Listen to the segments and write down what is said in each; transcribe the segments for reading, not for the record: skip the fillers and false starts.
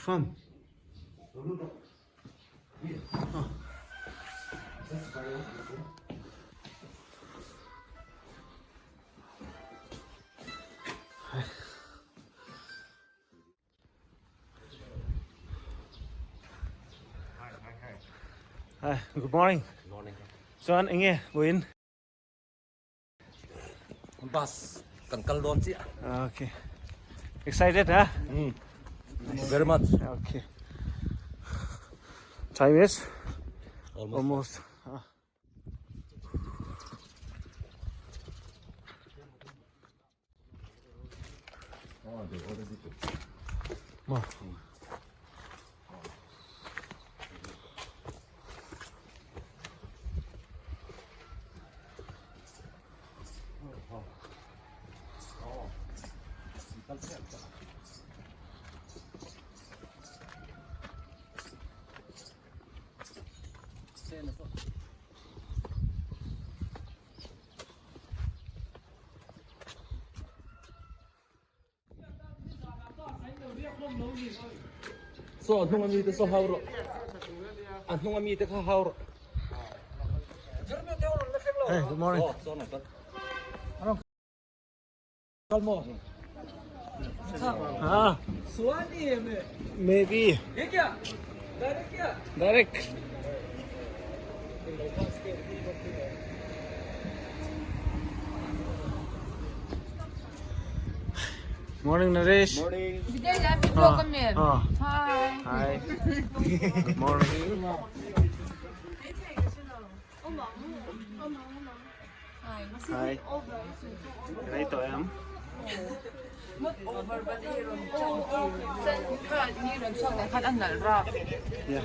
Farm. Hi, good morning. Morning. Chuan enge buin? Bus kan kal dawn chiah. Okay. Excited ha? Very much. Okay. Time is Almost. almost. Maw. Saw a hnung ami te saw hau rawh a hnung ami te kha hau rawh. Hey, good morning. Aw saw nang kal. Ah. Maybe. Direct. Morning, Naresh. Morning. Ah. Hi. Hi. Good morning. Hi. Rei tawh em? Not over but hei rawn chan sen kha ni rawn chhuak leh khan a nalh rap. Yeah.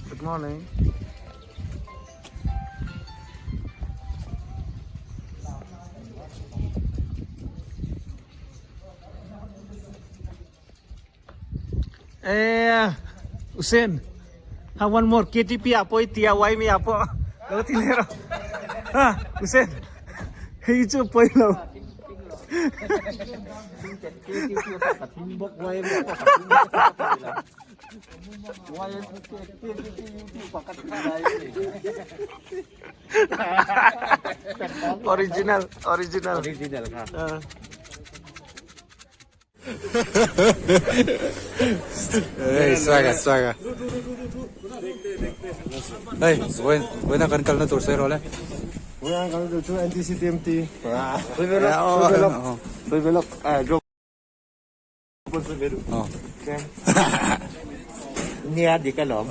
Good morning. Eh, Usen. Ha one more KTP apo tia wai mi apo. Lo ti le ro. Ha, Usen. Hei chu poi lo. Original, original. Original kha. Hey, swaga swaga. Hey, vawiin vawiina kan kalna tur sawi rawh le. Vawiina kan kalna tur chu NTC TMT. Nia dik alawm.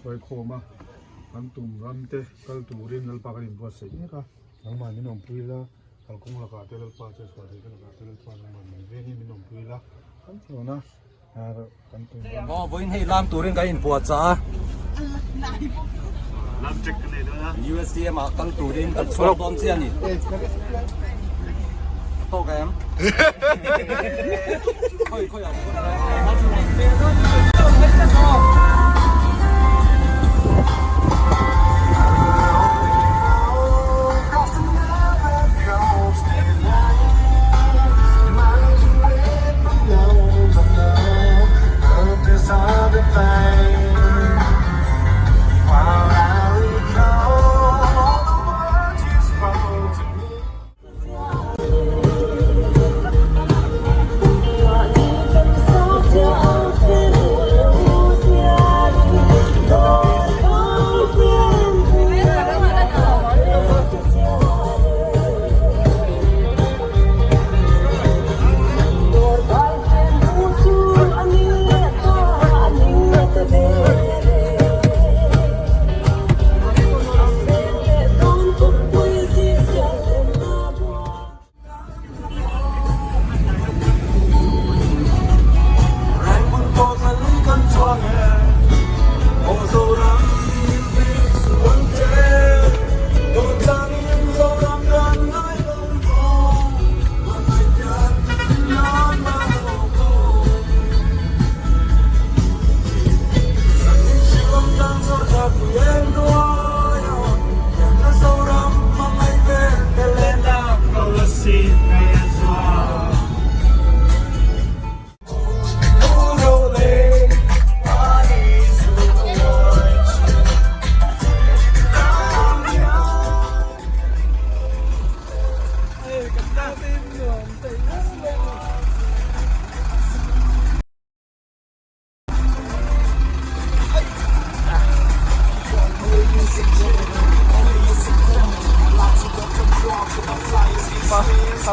Hruai khawm a, kan tum ram te kal turin Lalpa kan inbuatsaih mek a, nangmah min awmpui la, kalkawng lakah te Lalpa chu chhuah theih te lakah te Lalpa nangmah min vengin min awmpui la, kan thlawn a, kan tum ram. Aw vawiin hei lam turin kan inbuatchah a, USDM ah kal turin kan chhuak dawn chiah a ni. A tawk em? Khawi khawi ah.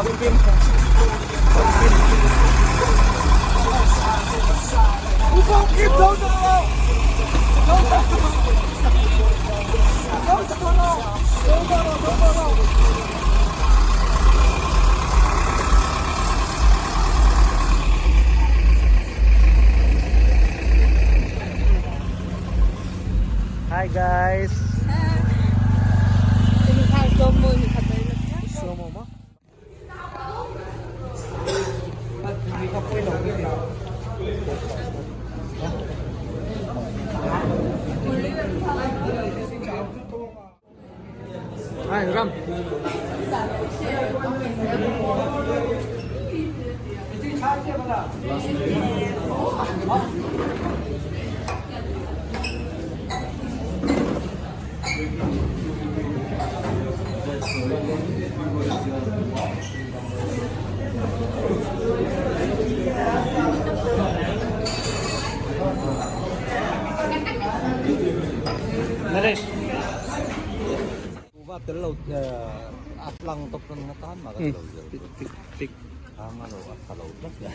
Pumpkin. Pumpkin. Hi guys. Slow mo mo. Hi Ram. Naresh. Kuva tel lo a tlang tawp chuan nga tan mah ka ti lo zel chu. Tik tik. Ang a lo a tha lo tlat nia.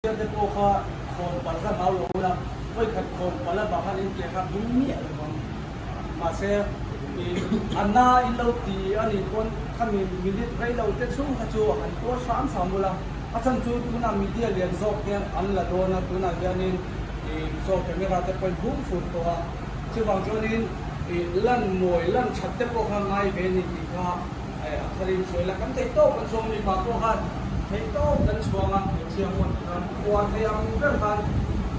Te pawh kha khawn palh kha hlau lo ula, vawikhat khawn palh avang khan in ke kha bung miah lo vang. Mahse, ih a na in lo ti a nih pawn khami minute rei lo te chhung kha chu han tuar hram hram ula. A chhan chu tunah media lian zawk hian an la dawn a, tunah hianin ih mizo camera te pawhin hung fur tawh a. Chuvang chuanin ih lan mawi, lan that te pawh kha ngai ve a ni tih kha A tharin hruai la kan theih tawp kan chhuang mipa pawh khan theih tawp kan chhuang a, hmeichhia pawh ti khan khuan thei ang ber khan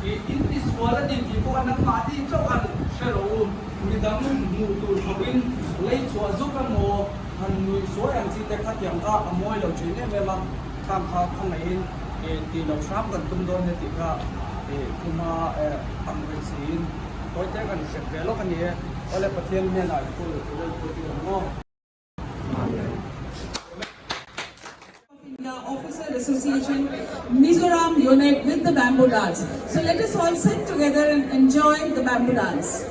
i in ti sual a ni tih pawh khan nangmahni chauh han hre lo u, midang hmuh tur khawpin lei chhuah zuk emaw han nuih suai ang chi te khatiang kha a mawi lo thin em em a, khang kha khawngaihin tih loh hram kan tum dawn nia tih kha thuma ang reng siin tawite kan hrep ve lawk a ni e. Awle Pathian hnenah i pawh i lo pawh ang maw? Amen. India Officer Association Mizoram unit with the bamboo dance. So let us all sit together and enjoy the bamboo dance.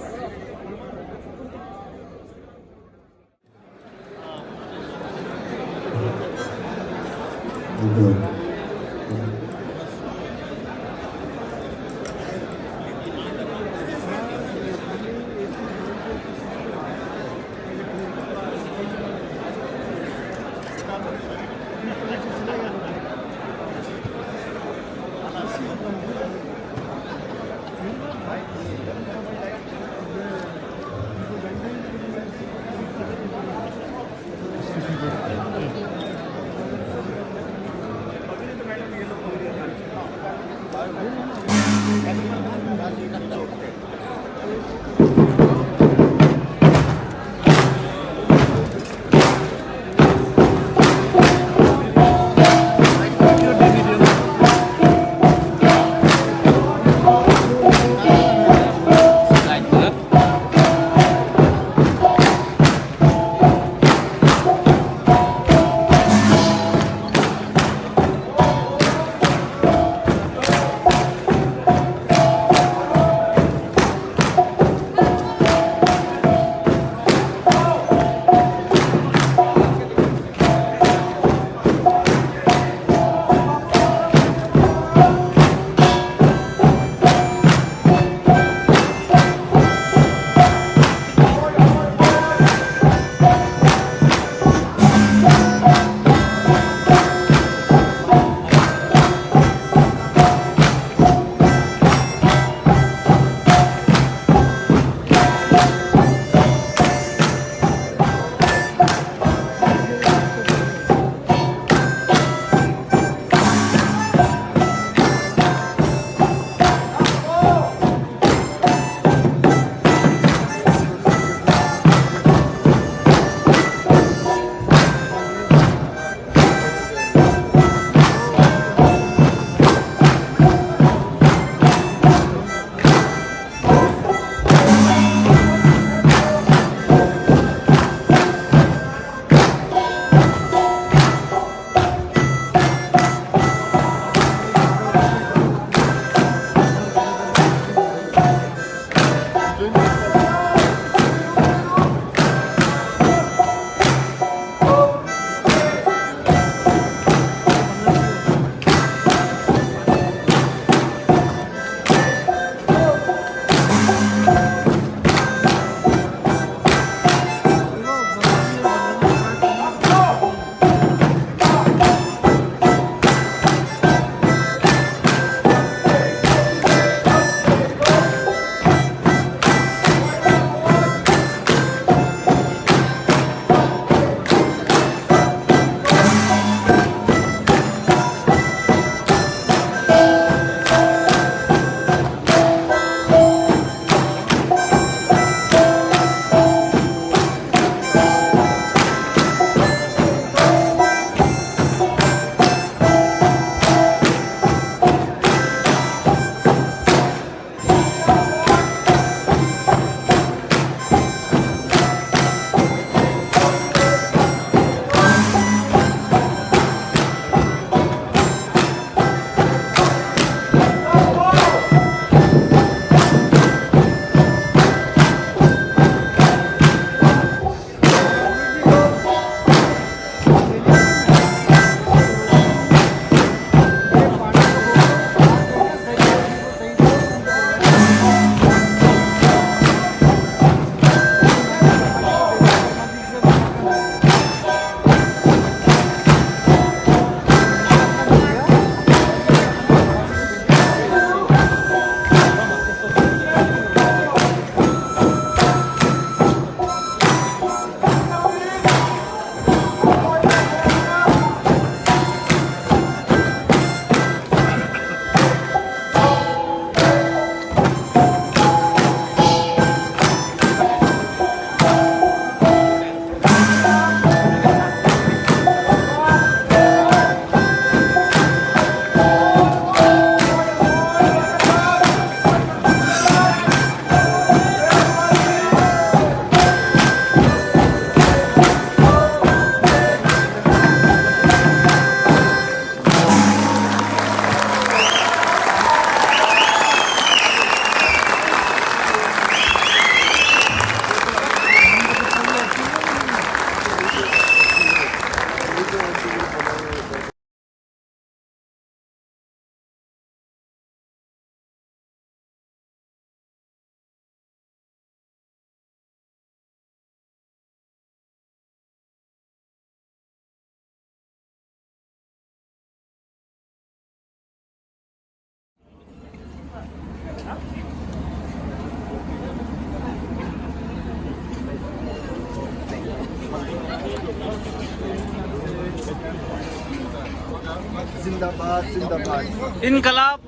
Zindabad Zindabad. Inkalab.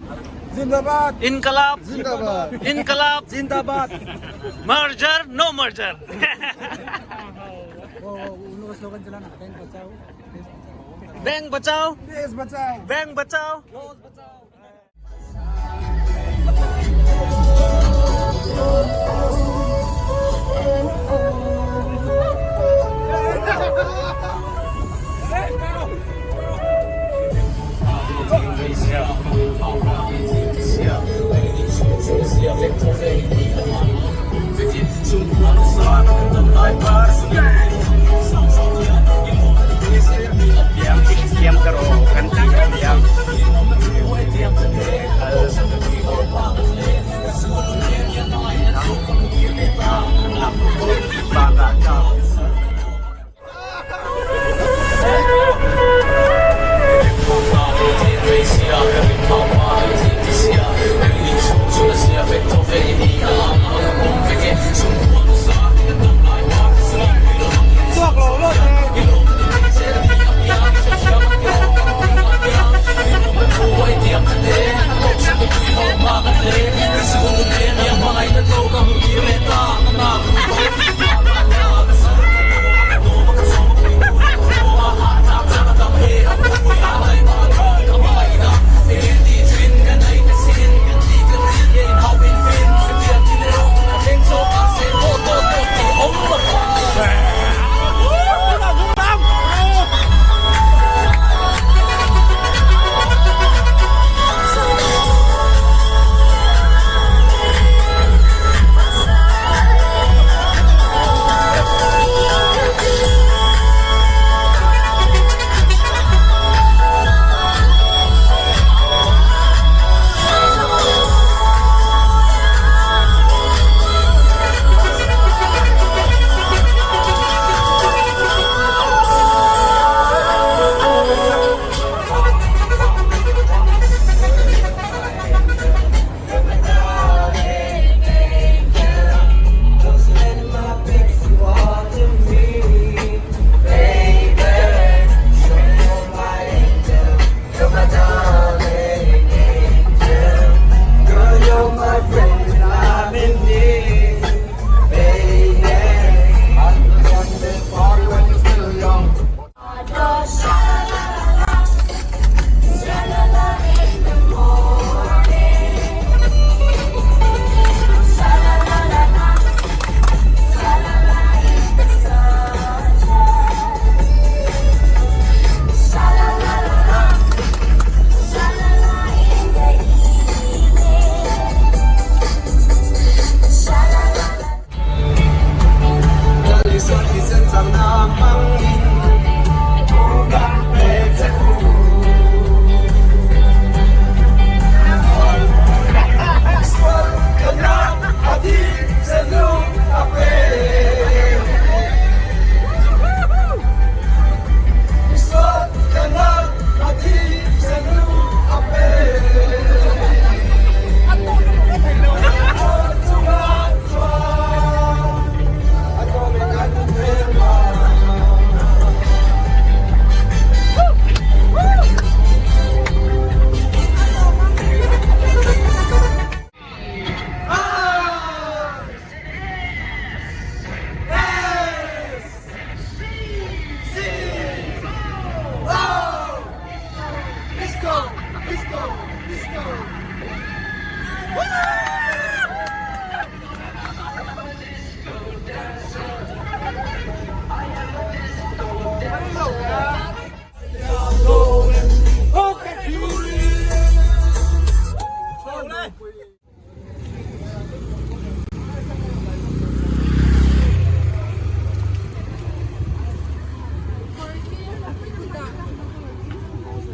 Zindabad. Inkalab. Zindabad. Inkalab. Zindabad. Merger, no merger. Bank बचाओ. देश बचाओ. Bank बचाओ.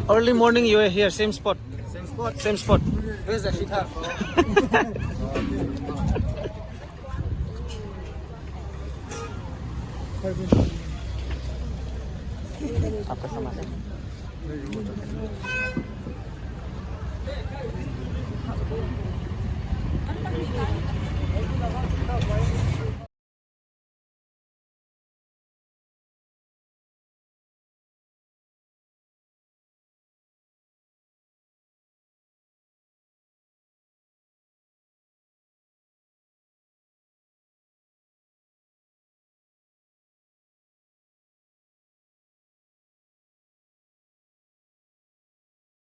Early morning you were here, same spot. Same spot. Same spot. Where's the shit